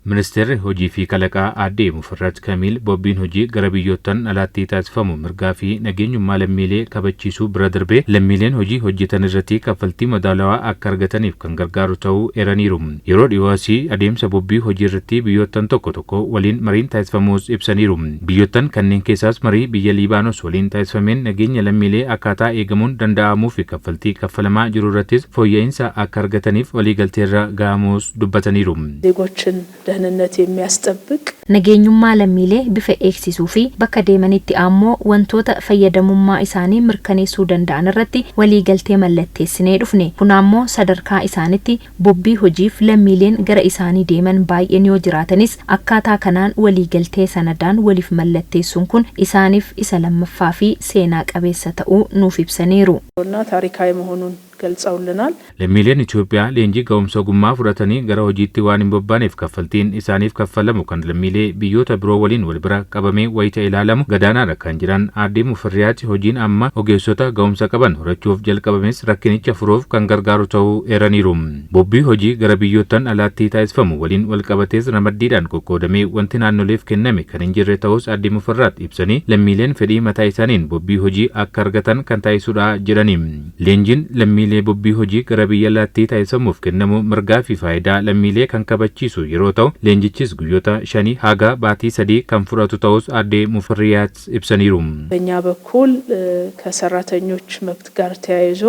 Ministeerri Hojii fi Kalaqaa Aadde Mufirrat Kamiil bobbiin hojii gara biyyoottan alaatti taasifamu mirgaa fi nageenyummaa lammiilee kabachiisuu bira darbee lammiileen hojii hojjetan irratti kaffaltii madaalawaa akka argataniif kan gargaaru ta'uu eeraniiru. Yeroo dhiyoo asii adeemsa bobbii hojii irratti biyyoottan tokko tokko waliin mariin taasifamuus ibsaniiru. Biyyoottan kanneen keessaas marii biyya Liibaanos waliin taasifameen nageenya lammiilee akkaataa eegamuun danda'amuu fi kaffaltii kaffalamaa jiru irrattis fooyya'insa akka argataniif waliigalteerra gahamuus dubbataniiru. ዜጎችን ደህንነት የሚያስጠብቅ Nageenyummaa lammiilee bifa eegsisuu fi bakka deemanitti ammoo wantoota fayyadamummaa isaanii mirkaneessuu danda'an irratti waliigaltee mallatteessinee dhufne. Kun ammoo sadarkaa isaanitti bobbii hojiif lammiileen gara isaanii deeman baay'een yoo jiraatanis, akkaataa kanaan waliigaltee sanadaan waliif mallatteessuun kun isaaniif isa lammaffaa fi seenaa qabeessa ta'uu nuuf ibsaniiru. እና ታሪካዊ መሆኑን ገልጸውልናል። Lammiileen Itoophiyaa leenjii ga'umsa ogummaa fudhatanii gara hojiitti waan hin bobbaaneef kaffaltiin isaaniif kaffalamu kan lammiilee biyyoota biroo waliin wal bira qabamee wayita ilaalamu gadaanaadha kan jedhan Aadde Mufarriyaati, hojiin amma ogeessota ga'umsa qaban horachuuf jalqabames rakkinicha furuuf kan gargaaru ta'uu eeraniiru. Bobbii hojii gara biyyoottan alaatti taasifamu waliin wal qabatees ramaddiidhaan qoqqoodamee wanti naannoleef kenname kan hin jirre ta'us Aadde Mufarriyaat ibsanii, lammiileen fedhii mataa isaaniin bobbii hojii akka argatan kan taasisudha jedhani. Leenjiin lammiilee bobbii hojii gara biyya alaatti taasifamuuf kennamu mirgaa fi faayidaa lammiilee kan kabachiisu yeroo ta'u, leenjichis guyyoota 5 haga baatii 3 kan fudhatu ta'us Aadde Mufarriyaat ibsaniiru. በእኛ በኩል ከሰራተኞች መብት ጋር ተያይዞ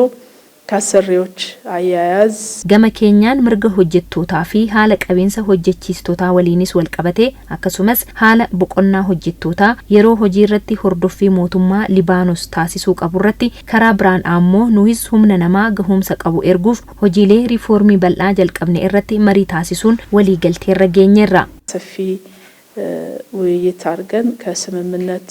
ከአሰሪዎች አያያዝ Gama keenyaan mirga hojjettootaa fi haala qabiinsa hojjechiistootaa waliinis wal qabatee, akkasumas haala boqonnaa hojjettootaa, yeroo hojii irratti hordoffii mootummaa Libaanos taasisuu qabu irratti, karaa biraan ammoo nuhis humna namaa gahumsa qabu erguuf hojiilee riifoormii bal'aa jalqabne irratti marii taasisuun waliigalteerra geenyeerra. ሰፊ ውይይት አድርገን ከስምምነት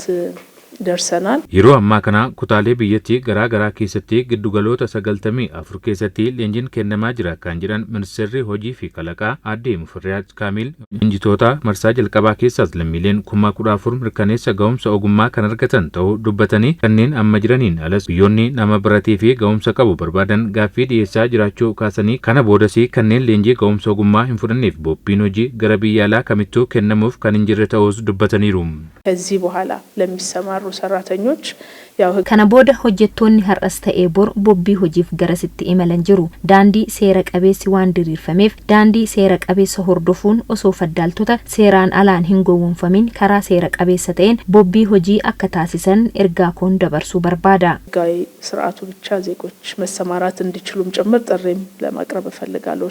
ደርሰናል። Yeroo ammaa kana kutaalee biyyattii garaa garaa keessatti giddugaloota 94 keessatti leenjiin kennamaa jira kan jedhan Ministeerri Hojii fi Kalaqaa Aadde Mufirriyaat Kaamil, leenjitoota marsaa jalqabaa keessaas lammiileen 14,000 mirkaneessa ga'umsa ogummaa kan argatan ta'uu dubbatanii, kanneen amma jiraniin alas biyyoonni nama baratee fi ga'umsa qabu barbaadan gaaffii dhiyeessaa jiraachuu kaasanii, kana boodas kanneen leenjii ga'umsa ogummaa hin fudhanneef bobbiin hojii gara biyya alaa kamittuu kennamuuf kan hin jirre ta'us dubbataniiru. ከዚህ በኋላ ለሚሰማሩ ሰራተኞች ያው Kana booda hojjettoonni har'as ta'ee bor bobbii hojiif garasitti imalan jiru. Daandii seera qabeessi waan diriirfameef, daandii seera qabeessa hordofuun osoo faddaaltota seeraan alaan hin gowwoomfamin karaa seera qabeessa ta'een bobbii hojii akka taasisan ergaa koon dabarsuu barbaada. ህጋዊ ስርዓቱ ብቻ ዜጎች መሰማራት እንዲችሉም ጭምር ጥሪም ለማቅረብ እፈልጋለሁ።